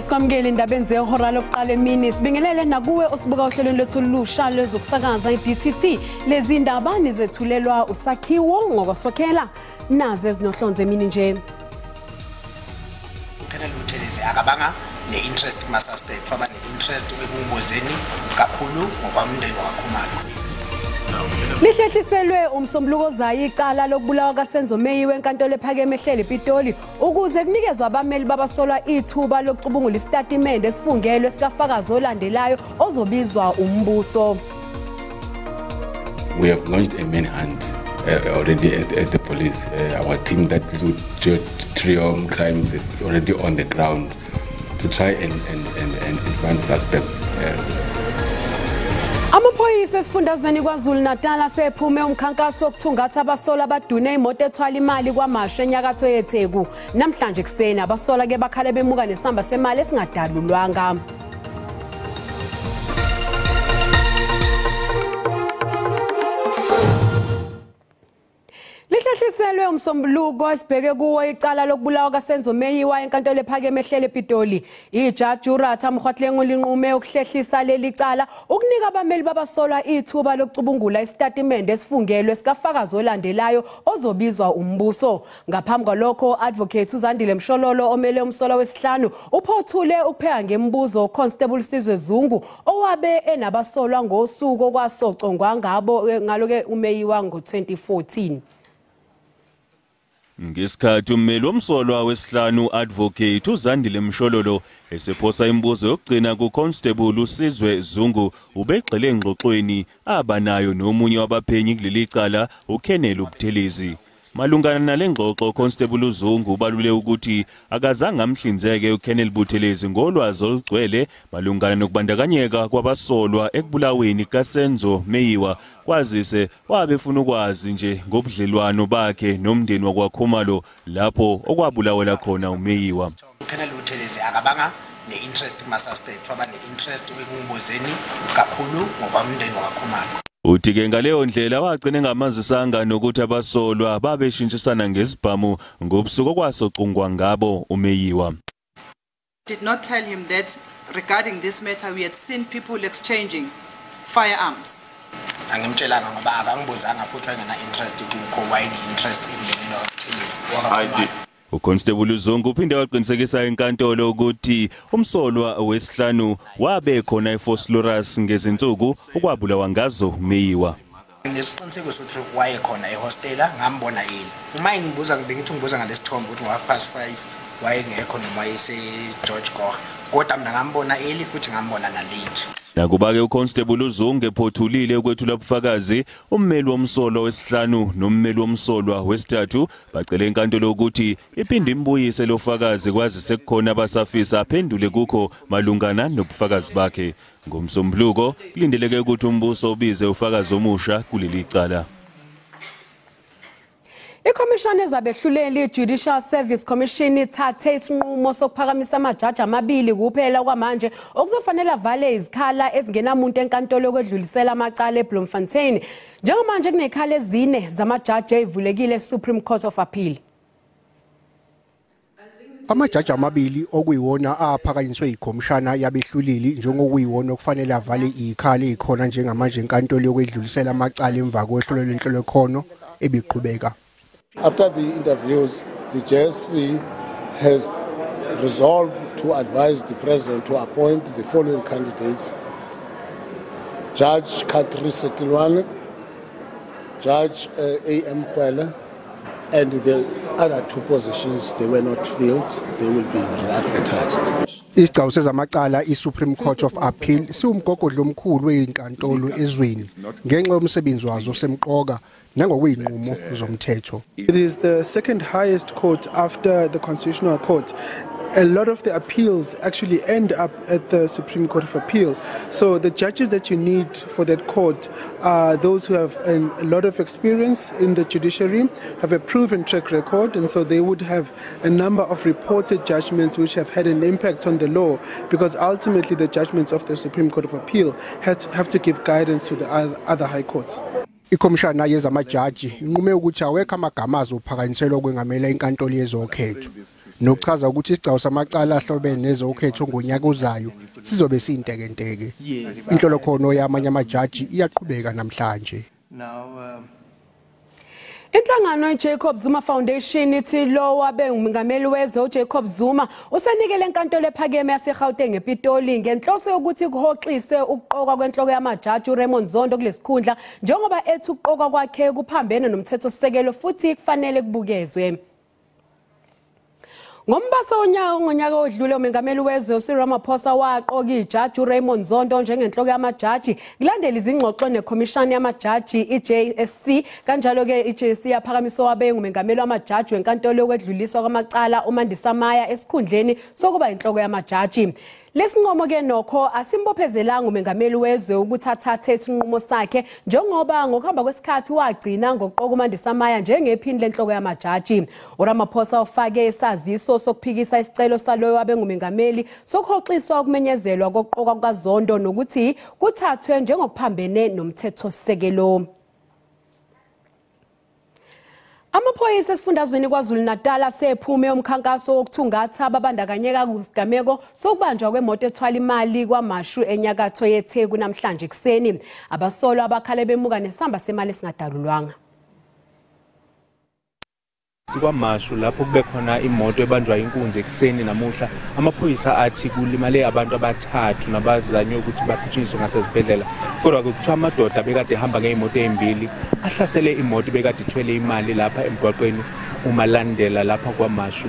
Sibingelele sikwamukele indabeni zehora lokuqala emini. Sibingelele nakuwe osibuka ohlelweni lwethu olusha lwezokusakaza iDTT. Lezi ndaba nizethulelwa usakhiwo ngokosokhela nazo ezinohlonze emini nje. Colonel Buthelezi akabanga ne-interest kuma-suspect, waba ne-interest ekungibuzeni kakhulu ngokwamndeni wakwaKhumalo. Lihlehliselwe umsombuluko ozayo icala lokubulawa kaSenzo Meyiwa enkantolo ephakeme ehleli ePitoli ukuze kunikezwe abameli babasolwa ithuba lokucubungula isitatimende esifungelwe sikafakazi olandelayo ozobizwa umbuso. We have launched a manhunt already as the police. Our team that is with trio crimes is already on the ground to try and find suspects. Amaphoyisa esifundazweni KwaZulu-Natal asephume umkhankaso wokuthungatha abasolwa abadune imoto ethwala imali kwaMashu enyakatho yeTheku. Namhlanje kuseni abasolwa ke bakhale bemuka nesamba semali esingadalulwanga. Lihlehliselwe umsombuluko esibheke kuwo icala lokubulawa kaSenzo Meyiwa enkantolo ephakeme ehleli ePitoli. Ijaji uRatha Mokgoatlheng linqume ukuhlehlisa leli cala ukunika abameli babasolwa ithuba lokucubungula isitatimende esifungelwe sikafakazi olandelayo ozobizwa umbuso. Ngaphambi kwalokho Advocate uZandile Mshololo omele umsolwa wesihlanu uphothule ukupheka ngemibuzo Constable Sizwe Zungu owabe enabasolwa ngosuku okwasocongwa ngabo ngaloke uMeyiwa ngo-2014. Ngesikhathi ummeli womsolwa wesihlanu Advocate uZandile Mshololo esephosa imibuzo yokugcina kuConstable uSizwe Zungu ubegxile engxoxweni abanayo nomunye wabaphenyi kuleli cala uKenneth Buthelezi. Malungana nale ngxoxo Constable uZungu ubalule ukuthi akazange amhlinzeke uKenneth Buthelezi ngolwazi olugcwele malungana nokubandakanyeka kwabasolwa ekubulaweni kaSenzo Meyiwa, kwazise wabefuna ukwazi nje ngobudlelwano bakhe nomndeni wakwaKhumalo lapho okwabulawela khona uMeyiwa. Colonel Buthelezi akabanga ne-interest kuma-suspect, waba ne-interest ekungibuzeni kakhulu ngokwamndeni wakwaKhumalo. Uthi-ke ngaleyo ndlela wagcina engamazisanga nokuthi abasolwa babeshintshisana ngesibhamu ngobusuku okwasocungwa ngabo uMeyiwa. Did not tell him that regarding this matter we had seen people exchanging firearms. Angimtshelanga ngoba akangibuzanga futhi wayengena interest kukho, wayene-interest emndenini wakwaButhelezi. uConstable Zungu uphinde waqinisekisa enkantolo ukuthi umsolwa wesihlanu wabe khona eVosloorus ngezinsuku okwabulawa ngazo Meyiwa. Nginesiqiniseko sokuthi wayekhona ehostela, ngambona yini. Uma ngibuza ngithi ngibuza ngalesithombe ukuthi ngo-5:30 wayengekho noma wayese-George Goch, kodwa mina ngambona early futhi ngambona na late. Nakuba-ke uConstable uZungu ephothulile ukwethula ubufakazi, ummeli womsolwa wesihlanu nommeli womsolwa wesithathu bacele inkantolo ukuthi iphinde imbuyise lo fakazi kwazise kukhona abasafisa aphendule kukho malungana nobufakazi bakhe. Ngomsombuluko kulindeleke ukuthi umbuso ubize ufakazi omusha kuleli cala. Ikhomishana ezabehluleli Judicial Service Commission ithathe isinqumo sokuphakamisa amajaji amabili kuphela kwamanje okuzofanele avale izikhala ezingenamuntu enkantolo yokwedlulisela amacala eBloemfontein. Njengamanje kunekhala ezine zamajaji ezivulekile eSupreme Court of Appeal. Amajaji amabili okuyiwona aphakanyiswe ikhomishana yabehluleli njengokuyiwona okufanele avale izikhala ezikhona njengamanje enkantolo yokwedlulisela amacala emva kohlelo lwenhlolokhono ebiqhubeka. After the interviews, the JSC has resolved to advise the President to appoint the following candidates: Judge Katri Setilwane, Judge A.M. Kwele, and the other two positions, they were not filled, they will be re-advertised. Isigcawu sezamacala iSupreme Court of Appeal siwumgogodla omkhulu wezinkantolo ezweni ngenxa yomsebenzi wazo semqoka nangokuyinqumo zomthetho. It is the second highest court after the Constitutional Court. A lot of the appeals actually end up at the Supreme Court of Appeal. So the judges that you need for that court are those who have a lot of experience in the judiciary, have a proven track record, and so they would have a number of reported judgments which have had an impact on the law, because ultimately the judgments of the Supreme Court of Appeal have to give guidance to the other high courts. Ikhomishana yezamajaji inqume ukuthi awekho amagama azophakanyiselwa kwengamela inkantolo yezokhetho. Nokuchaza ukuthi isigcawu samacala ahlobene nezokhetho ngonyaka ozayo sizobe sintekenteke. Inhlolokhono yamanye amajaji iyaqhubeka namhlanje. Inhlangano iJacob Zuma Foundation ithi lo wabe ngumengameli wezwe uJacob Zuma usenikele enkantolo ephakeme yaseGauteng ePitoli ngenhloso yokuthi kuhoxiswe ukuqokwa kwenhloko yamajaji uRaymond Zondo kulesikhundla, njengoba ethi ukuqokwa kwakhe kuphambene nomthethosisekelo futhi kufanele kubukezwe. Ngombasa wonyaka odlule umengameli wezwe uCyril Ramaphosa waqoka ijaji uRaymond Zondo njengenhloko yamajaji kulandela izingxoxo nekhomishani yamajaji iJSC. Kanjalo-ke iJSC yaphakamisa owabe ngumengameli wamajaji wenkantolo yokwedluliswa kwamacala uMandisa Maya esikhundleni sokuba inhloko yamajaji. Lesincomo-ke nokho asimbophezelanga umengameli wezwe ukuthi athathe isinqumo sakhe, njengoba ngokuhamba kwesikhathi wagcina ngokuqoka uMandisa Maya njengephini lenhloko yamajaji. uRamaphosa ufake isaziso sokuphikisa isicelo saloyo wabe ngumengameli sokuhoxiswa ukumenyezelwa kokuqokwa kukaZondo nokuthi kuthathwe njengokuphambene nomthethosisekelo. Amaphoyisa esifundazweni KwaZulu-Natal asephume umkhankaso wokuthungatha ababandakanyeka kusigameko sokubanjwa kwemoto ethwala imali kwaMashu enyakatho yeTheku namhlanje ekuseni. Abasolwa abakhale bemuka nesamba semali esingadalulwanga. KwaMashu lapho kube khona imoto ebanjwa inkunzi ekuseni namuhla, amaphoyisa athi kulimale abantu abathathu nabazanywe ukuthi baphuthunyiswe ngasezibhedlela. Kodwa ke kuthiwa amadoda bekade ehamba ngey'moto ey'mbili ahlasele imoto bekade ithwele imali lapha emgwaqweni uMalandela lapha kwaMashu.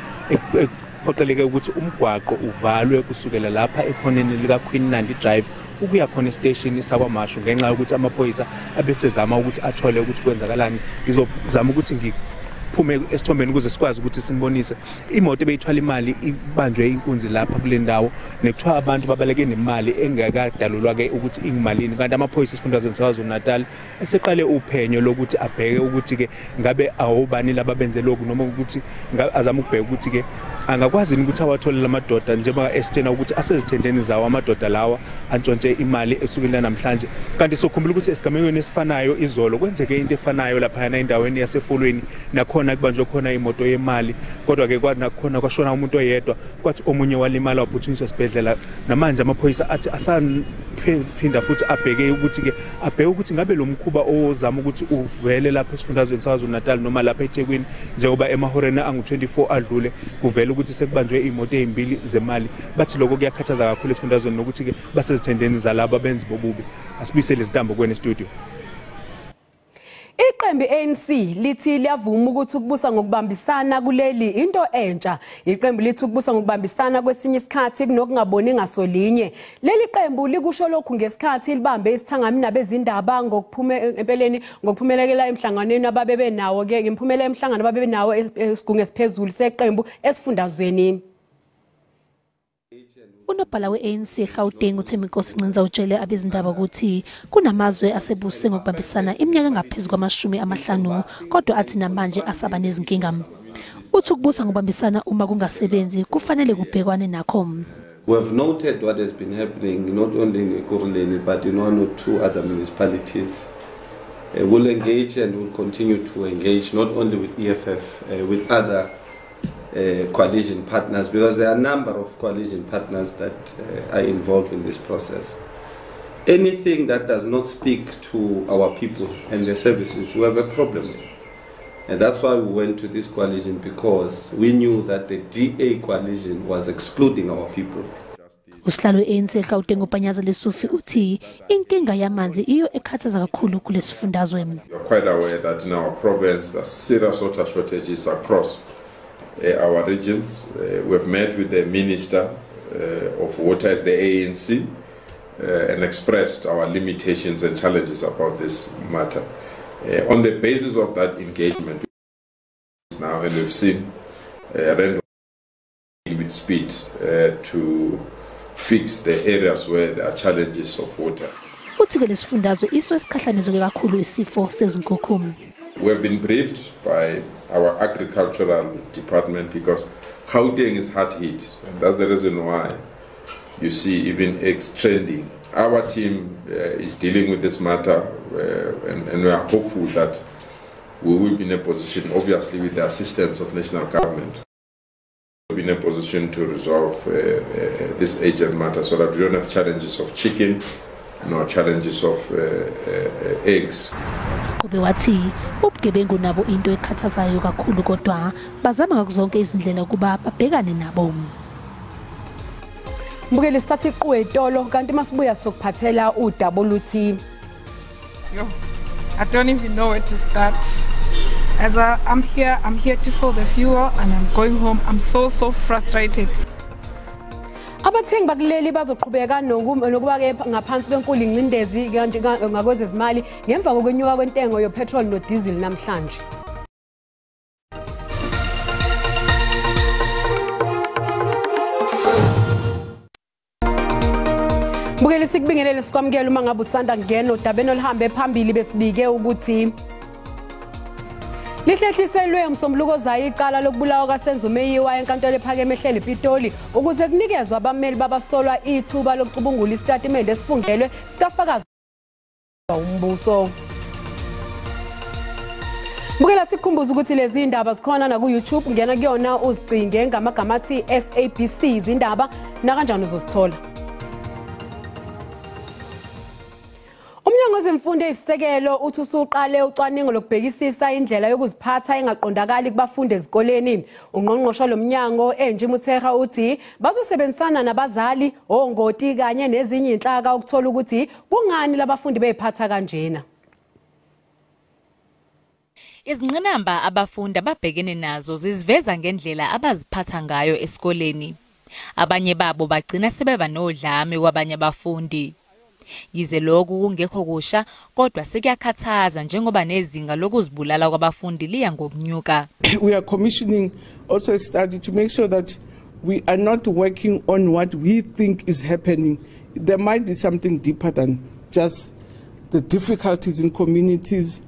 Kuphoqeleke ukuthi umgwaqo uvalwe kusukela lapha ekhoneni lika Queen Nandi Drive ukuya khona esiteshini sakwaMashu ngenxa yokuthi amaphoyisa abesezama ukuthi athole ukuthi kwenzakalani. Ngizozama ukuthi ngiphume esithombeni ukuze sikwazi ukuthi sinibonise imoto ebeyithwala imali ibanjwe inkunzi lapha kule ndawo, nekuthiwa abantu babaleke nemali engakadalulwa ke ukuthi ingimalini. Kanti amaphoyisa esifundazweni saKwaZulu-Natal eseqale uphenyo lokuthi abheke ukuthi ke ngabe awobani laba benze lokhu, noma ukuthi azama ukubheka ukuthi ke angakwazi ukuthi awathole lamadoda njengoba esitshena ukuthi asezithendeni zawo amadoda lawa antshontshe imali esukela namhlanje. Kanti sokhumbula ukuthi esigamekweni esifanayo izolo kwenzeke into efanayo laphayana endaweni yaseFolweni, nakhona kubanjwe khona imoto yemali, kodwa ke kwanakhona kwashona umuntu oyedwa, kwathi omunye walimala waphuthunyiswa esibhedlela. Namanje amaphoyisa athi asaphinda futhi abheke ukuthi ke abheke ukuthi ngabe lo mkhuba ozama ukuthi uvele lapha esifundazweni saKwaZulu-Natal noma lapha eThekwini, njengoba emahoreni angu-24 adlule kuvele ukuthi sekubanjwe imoto ezimbili zemali. Bathi lokho kuyakhathaza kakhulu esifundazweni nokuthi ke basezithendeni zalabo abenzi bobubi. Asibuyisele izintambo kwene studio. Iqembu ANC lithi liyavuma ukuthi ukubusa ngokubambisana kuleli into entsha. Iqembu lithi ukubusa ngokubambisana kwesinye isikhathi kunokungaboni ngasolinye. Leli qembu likusho lokhu ngesikhathi libambe isithangami nabezindaba empeleni ngokuphumelekela emhlanganweni ababebe nawo ke ngemphumela emhlangano ababebe nawo esigungu esiphezulu seqembu esifundazweni. Unobhala we-ANC Gauteng uThembinkosi Ncinza utshele abezindaba ukuthi kunamazwe asebuse ngokubambisana iminyaka engaphezu kwama-50, kodwa athi namanje asaba nezinkinga. Uthi ukubusa ngokubambisana uma kungasebenzi kufanele kubhekwane nakho. We have noted what has been happening not only in Ekurhuleni but in one or two other municipalities. We'll engage and we'll continue to engage not only with EFF, with other coalition partners, because there are a number of coalition partners that are involved in this process. Anything that does not speak to our people and their services, we have a problem with. And that's why we went to this coalition, because we knew that the DA coalition was excluding our people. Usihlalo we-ANC Gauteng uPanyaza Lesufi uthi inkinga yamanzi iyo ekhathaza kakhulu kulesifundazwe. You are quite aware that in our province there are serious water shortages across our regions. We have met with the Minister of Water as the ANC and expressed our limitations and challenges about this matter. On the basis of that engagement now, and we've seen with speed to fix the areas where there are challenges of water. Uthi ke lesifundazwe iso esikhahlamezeke kakhulu isifo sezinkukhu. We have been briefed by our agricultural department because Gauteng is hard hit, and that's the reason why you see even eggs trending. Our team is dealing with this matter, and we are hopeful that we will be in a position, obviously with the assistance of national government, be in a position to resolve this urgent matter so that we don't have challenges of chicken nor challenges of eggs. Ube wathi ubugebengu nabo into ekhathazayo kakhulu kodwa bazama ngakuzonke izindlela kuba babhekane nabo. Mbukeli sithatha iqwe etolo kanti masibuya sokuphathela udaba oluthi Yo, I don't even know where to start. As I'm here to fill the fuel and I'm going home. I'm so frustrated. Abathengi bakuleli bazoqhubeka nokuba ke ngaphansi kwenkulu ingcindezi ngakwezezimali ngemva kokwenyuka kwentengo yopetrol nodiesel namhlanje. Mbukeli sikubingelele sikwamukela uma ngabe usanda kungena odabeni oluhambe phambili besibike ukuthi lihlehliselwe umsombuluko ozayo icala lokubulawa kaSenzo Meyiwa enkantolo ephakeme ehleli ePitoli ukuze kunikezwe abameli babasolwa ithuba lokucubungula isitatimende esifungelwe sikafakazi umbuso. Mbukela sikukhumbuza ukuthi lezi indaba zikhona na ku YouTube, ngena kuyona uzicinge ngamagama athi SABC izindaba nakanjani uzozithola. Umnyango wezemfundo eyisisekelo uthi usuqale ucwaningo lokubhekisisa indlela yokuziphatha engaqondakali kubafundi ezikoleni. Ungqongqoshe lomnyango Angie Motshekga uthi bazosebenzisana nabazali, ongoti kanye nezinye inhlaka ukuthola ukuthi kungani labafundi beyiphatha kanjena. Izingqinamba abafundi ababhekene nazo ziziveza ngendlela abaziphatha ngayo esikoleni. Abanye babo bagcina sebeba nodlame kwabanye abafundi. Yize lokhu kungekho kusha kodwa sekuyakhathaza njengoba nezinga lokuzibulala kwabafundi liya ngokunyuka. We are commissioning also a study to make sure that we are not working on what we think is happening. There might be something deeper than just the difficulties in communities,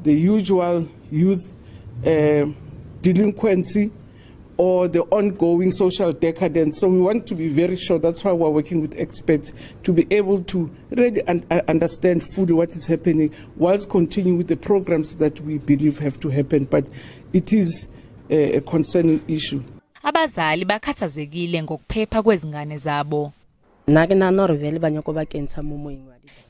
the usual youth delinquency, or the ongoing social decadence. So we want to be very sure. That's why we're working with experts to be able to really understand fully what is happening whilst continuing with the programs that we believe have to happen. But it is a concerning issue. Abazali bakhathazekile ngokuphepha kwezingane zabo.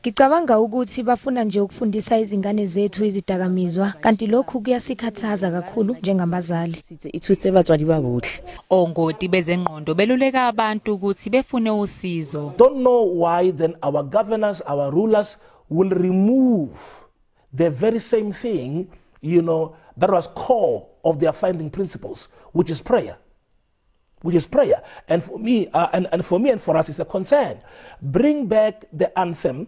Ngicabanga ukuthi bafuna nje ukufundisa izingane zethu izidakamizwa kanti lokhu kuyasikhathaza kakhulu njengabazali. Ongoti bezengqondo beluleka abantu ukuthi befune usizo. Don't know why then our governors, our rulers will remove the very same thing, you know, that was core of their finding principles, which is prayer. Which is prayer. And for me, and for me and for us, it's a concern. Bring back the anthem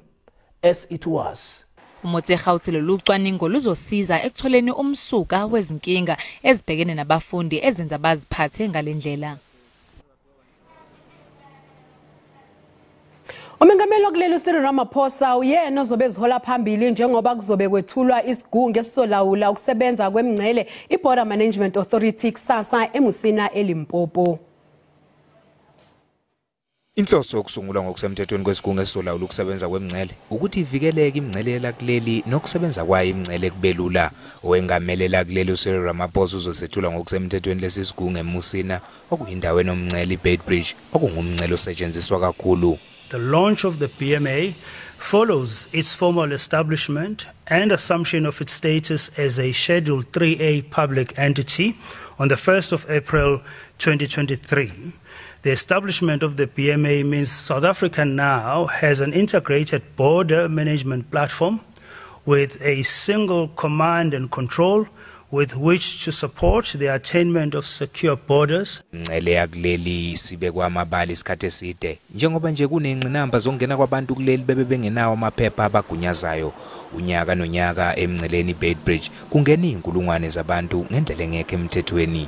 as it was. uMotshekga uthi lolu cwaningo luzosiza ekutholeni umsuka wezinkinga ezibhekene nabafundi ezenza baziphathe ngalendlela. Umengameli wakuleli Cyril Ramaphosa uyena ozobe ezihola phambili njengoba kuzobe kwethulwa isigungu esizolawula ukusebenza kwemingcele iBorder Management Authority kusasa eMusina eLimpopo. Inhloso yokusungulwa ngokusemthethweni kwesigungu esizolawula ukusebenza kwemingcele ukuthi ivikeleke imingcele lakuleli nokusebenza kwayo imingcele kubelula. Owengamele lakuleli uCyril Ramaphosa uzosethula ngokusemthethweni lesi sigungu eMusina okuyindawo enomngcele iBeitbridge okungumngcele osetshenziswa kakhulu. The launch of the BMA follows its formal establishment and assumption of its status as a Schedule 3A public entity on the 1st of April 2023. The establishment of the BMA means South Africa now has an integrated border management platform with a single command and control with which to support the attainment of secure borders. Imingcele yakuleli sibekwa amabali isikhathi eside njengoba nje kunengqinamba zokungena kwabantu kuleli bebe bengenawo amaphepha abagunyazayo. Unyaka nonyaka emngceleni iBeitbridge kungena inkulungwane zabantu ngendlela engekho emthethweni.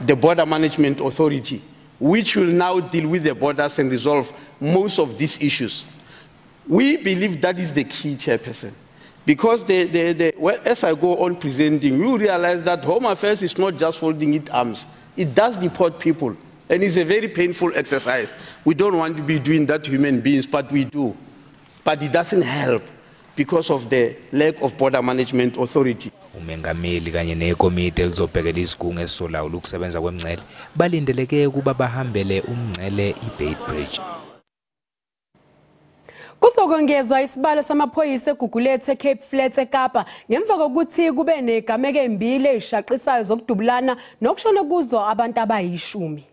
The Border Management Authority, which will now deal with the borders and resolve most of these issues. We believe that is the key, Chairperson. Because as I go on presenting, you realize that Home Affairs is not just folding its arms. It does deport people. And it's a very painful exercise. We don't want to be doing that to human beings, but we do. But it doesn't help. because of the lack of border management authority. Umengameli kanye nekomiti elizobhekela isigungu esizolawula ukusebenza kwemingcele balindeleke ukuba bahambele umngcele iBeitbridge. Kuzokwengezwa isibalo samaphoyisa eGugulethu eCape Flats eKapa ngemva kokuthi kube negameko ezimbili ezishaqisayo zokudubulana nokushona kuzo abantu abayishumi.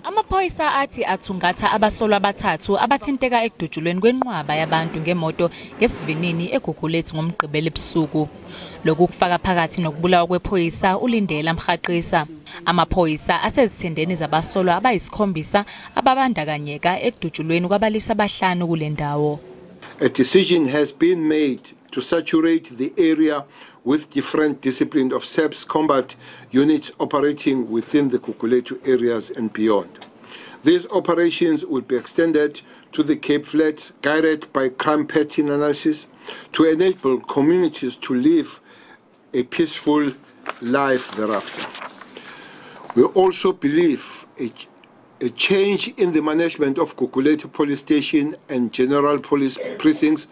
Amaphoyisa athi athungatha abasolwa abathathu abathinteka ekudutshulweni kwenqwaba yabantu ngemoto ngesivinini eGugulethu ngoMgqibelo ebusuku. Lokhu kufaka phakathi nokubulawa kwephoyisa uLindela Mhaqisa. Amaphoyisa asezithendeni zabasolwa abayisikhombisa ababandakanyeka ekudutshulweni kwabalisa abahlanu kule ndawo. A decision has been made to saturate the area with different disciplines of SAPS combat units operating within the Gugulethu areas and beyond. These operations will be extended to the Cape Flats, guided by crime pattern analysis, to enable communities to live a peaceful life thereafter. We also believe a change in the management of Gugulethu Police Station and general police precincts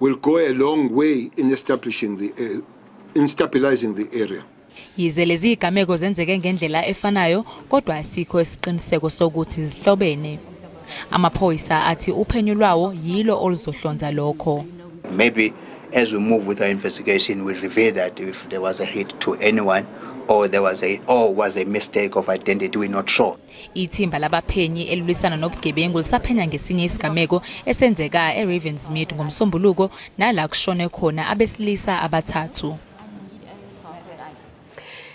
will go a long way in establishing the in stabilizing the area. Yize lezi zigameko zenzeke ngendlela efanayo kodwa asikho isiqiniseko sokuthi zihlobene. Amaphoyisa athi uphenyo lwawo yilo oluzohlonza lokho. Maybe as we move with our investigation we'll reveal that if there was a hit to anyone or there was a or was a mistake of identity, we're not sure. Ithimba labaphenyi elilwisana nobugebengu lisaphenya ngesinye isigameko esenzeka eRavensmead ngomsombuluko nala kushone khona abesilisa abathathu.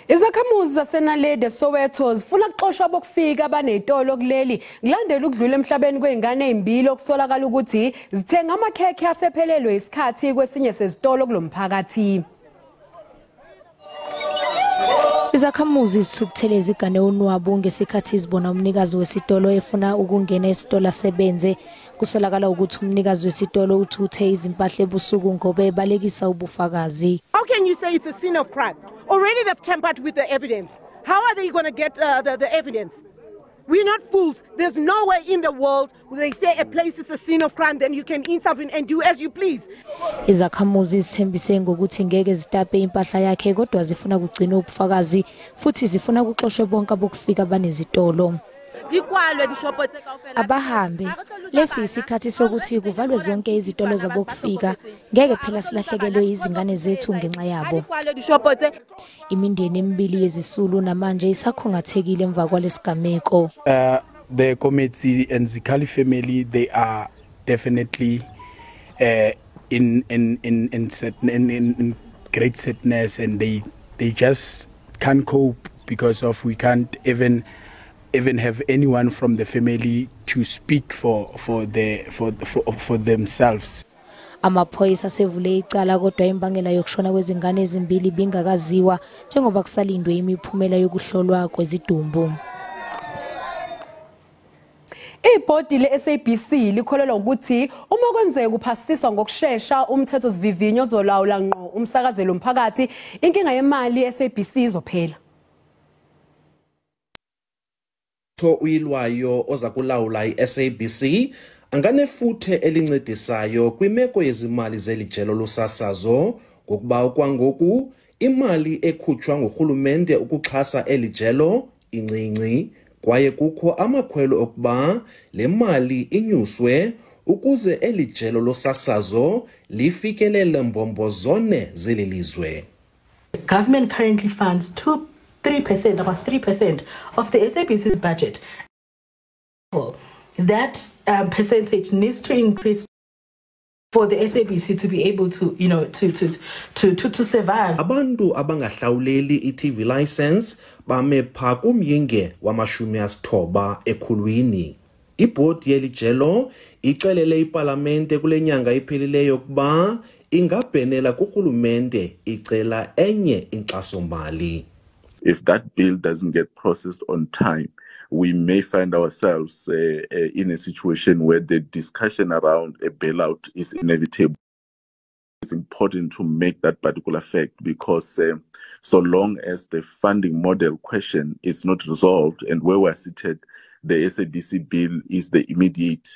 Izakhamuzi zaseNaledi eSoweto zifuna ukuxoshwa bokufika abanezitolo kuleli kulandela ukudlula emhlabeni kwezingane ezimbili okusolakala ukuthi zithenga amakhekhe asephelelwe isikhathi kwesinye sezitolo kulomphakathi. Izakhamuzi zithukuthele zigane unwabu ngesikhathi zibona umnikazi wesitolo efuna ukungena esitolo asebenze. Kusolakala ukuthi umnikazi wesitolo uthuthe izimpahla ebusuku ngoba ebalekisa ubufakazi. How can you say it's a scene of crime? Already they've tampered with the evidence. How are they going to get the evidence? We're not fools. There's no way in the world they say a place is a scene of crime, then you can intervene and do as you please. Izakhamuzi zithembise ngokuthi ngeke zitape impahla yakhe kodwa zifuna kugcina ubufakazi futhi zifuna kuxoshwe bonke abokufika banezitolo. Abahambe, lesi isikhathi sokuthi kuvalwe zonke izitolo zabokufika, ngeke phela silahlekelwe izingane zethu ngenxa yabo. Imindeni emibili yezisulu namanje isakhungathekile emva kwalesigameko. The committee and Zikali family, they are definitely in great sadness, and they just can't cope because of we can't even have anyone from the family to speak for themselves. Amaphoyisa asevule icala kodwa imbangela yokushona kwezingane ezimbili bingakaziwa njengoba kusalindwe imiphumela yokuhlolwa kwezidumbu. Ibhodi le-SABC likholelwa ukuthi uma kwenzeka uphasiswa ngokushesha umthethosivivinyo ozolawula ngqo umsakazelo womphakathi, inkinga yemali ye-SABC izophela. Uyilwayo oza kulawula i-SABC anganefuthe elincedisayo kwimeko yezimali zelijelo losasazo ngokuba kwangoku imali ekhutshwa ngurhulumente ukuxhasa elijelo incinci kwaye kukho amakhwelo okuba le mali inyuswe ukuze elijelo losasazo lifikelele mbombo zone zeli lizwe. Government currently funds 3%, about 3% of the SABC's budget. That percentage needs to increase for the SABC to be able to, you know, to survive. Abantu abangahlawuleli i-TV license bame pha kumyinge wama-90 ekhulwini. Ibhodi yelijelo icelele ipalamente kule nyanga iphelileyo ukuba ingabhenela kurhulumente icela enye inkxasomali. If that bill doesn't get processed on time, we may find ourselves in a situation where the discussion around a bailout is inevitable. It's important to make that particular fact because so long as the funding model question is not resolved, and where we're seated, the SABC bill is the immediate,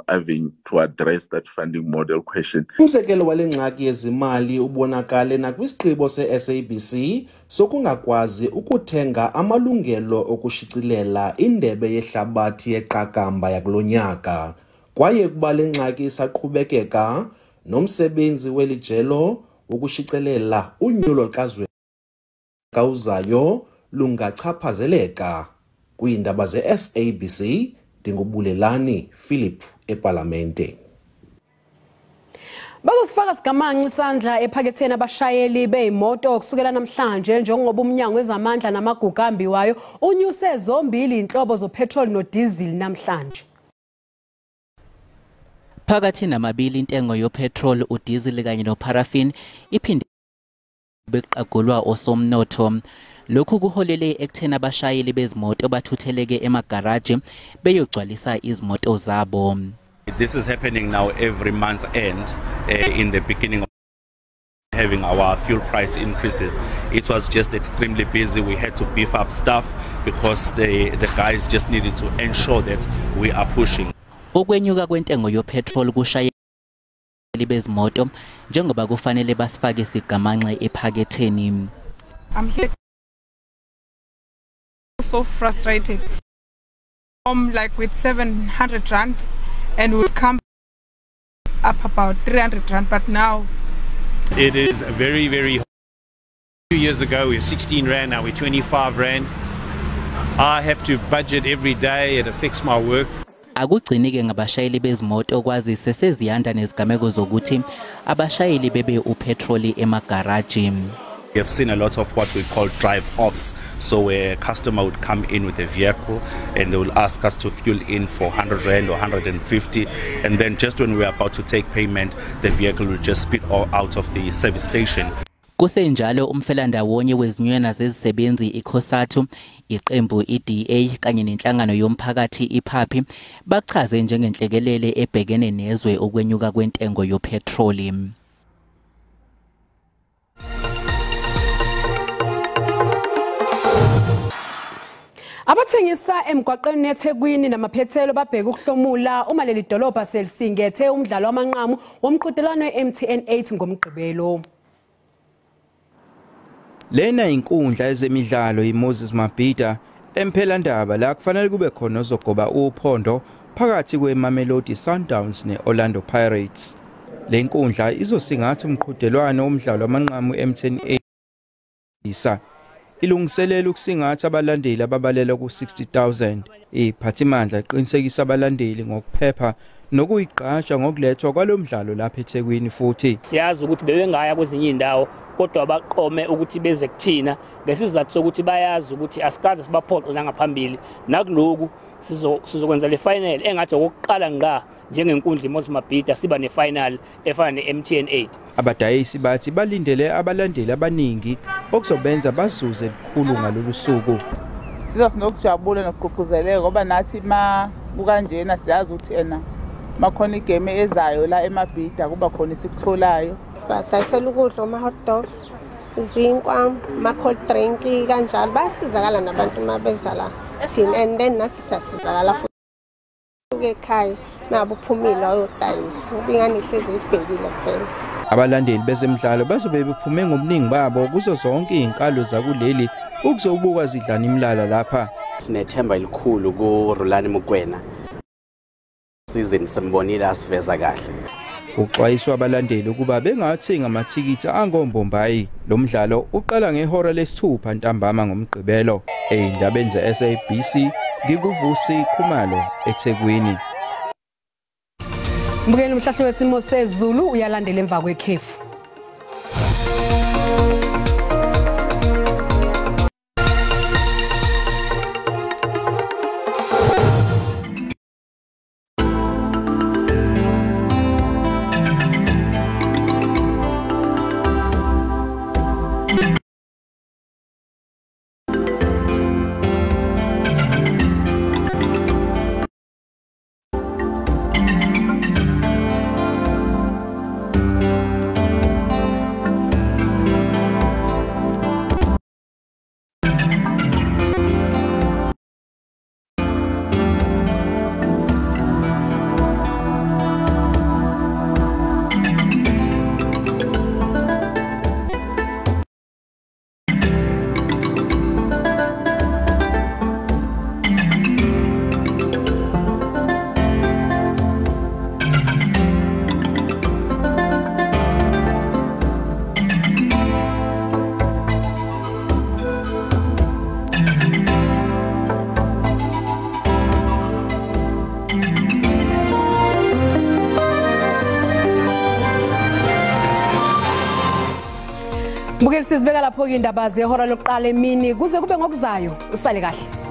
avenue to address that funding model question. Umzekelo wale ngxaki yezimali ubonakale nakwisigqibo se-SABC sokungakwazi ukuthenga amalungelo okushicilela indebe yehlabathi yeqakamba yakulo nyaka. Kwaye kuba le ngxaki isaqhubekeka, nomsebenzi weli jelo wokushicilela unyulo lukazwekawuzayo lungachaphazeleka. Kwiindaba ze-SABC, ndinguBulelani Philip ePalamente. Bazosifaka sigamanxa isandla ephaketheni abashayeli beyimoto kusukela namhlanje njengoba umnyango wezamandla namagugu ambiwayo unyuse zombili inhlobo zopetrol nodiesel namhlanje. Phakathi namabili intengo yopetrol, udiesel kanye noparaffin iphinde beqagulwa osomnotho. Lokhu kuholele ekutheni abashayeli bezimoto bathutheleke emagaraji beyogcwalisa izimoto zabo. This is happening now every month end in the beginning of having our fuel price increases. It was just extremely busy. We had to beef up staff because the guys just needed to ensure that we are pushing. Ukwenyuka kwentengo yopetrol kushayeli bezimoto njengoba kufanele basifake sigamanxe ephaketheni. I'm here so frustrated. I'm like with 700 rand and would come up about 300 rand, but now it is very, very. 2 years ago we were 16 rand, now we're 25 rand. I have to budget every day, it affects my work. Akugcinike ngabashayeli bezimoto kwazise seziyanda nezigameko zokuthi abashayeli bebe upetroli emagaraji. We have seen a lot of what we call drive-offs. So a customer would come in with a vehicle and they will ask us to fuel in for 100 rand or 150, and then just when we are about to take payment, the vehicle will just speed out of the service station. Kusenjalo umfelandawonye wezinyunyana zezisebenzi iCOSATU, iqembu iDA kanye nenhlangano yomphakathi iPAPI bachaze njengenhlekelele ebhekene nezwe ukwenyuka kwentengo yopetroli. Abathengisa emgwaqeni eThekwini namaphethelo babheka ukuhlomula uma leli dolobha selisingethe umdlalo wamanqamu womqhudelwano we-MTN 8 ngoMgqibelo. Lena inkundla yezemidlalo iMoses Mabhida eMphelandaba la kufanele kube khona ozogoba uphondo phakathi kweMamelodi Sundowns neOrlando Pirates. Le nkundla izosingatha umqhudelwano womdlalo wamanqamu MTN 8. Ilungiselela ukusingatha abalandeli ababalelwa ku-60,000. Iphathimandla iqinisekisa abalandeli ngokuphepha nokuyigqasha ngokulethwa kwalomdlalo lapha eThekwini futhi. Siyazi ukuthi bebengaya kwezinye indawo kodwa baqome ukuthi beze kuthina ngesizathu sokuthi bayazi ukuthi asikaze sibaphoxe nangaphambili. Nakuloku sizokwenza le final engathi okokuqala ngqa njengenkundla iMoses Mabhida siba nefinal efana ne-MTN 8. Abadayisi bathi balindele abalandeli abaningi okuzobenza bazuze likhulu ngalolu suku. Siza sinokujabula nokugqugquzeleka ngoba nathi ma kukanjena siyazi ukuthi ena makhona igame ezayo la eMabhida kuba khona isikutholayo. Badayisela ukudla ama-hot dogs, izinkwa, ama-cold drink kanjalo. Bayasizakala nabantu uma beza la thina, and then nathi siyasizakala futhi ekhaya nabe uphumile wayodayisa ngoba ingane ihlezi ibhekile kuphela. Abalandeli bezemidlalo bazobe bephume ngobuningi babo kuzo zonke izinkalo zakuleli ukuzobuka zidlana imilala lapha. Sinethemba elikhulu kuRulani Mokwena. Season simbonile asiveza kahle. Kuxwayiswa abalandeli ukuba bengathengi amathikithi angombombayi. Lo mdlalo uqala ngehora lesithupha ntambama ngoMgqibelo. Ey'ndabeni ze-SABC ngikuVusi Khumalo eThekwini. Mbukeli, umhlahlo wesimo sezulu uyalandela emva kwekhefu. Mbukeli, sizibeka lapho indaba zehora lokuqala emini, kuze kube ngokuzayo, usale kahle.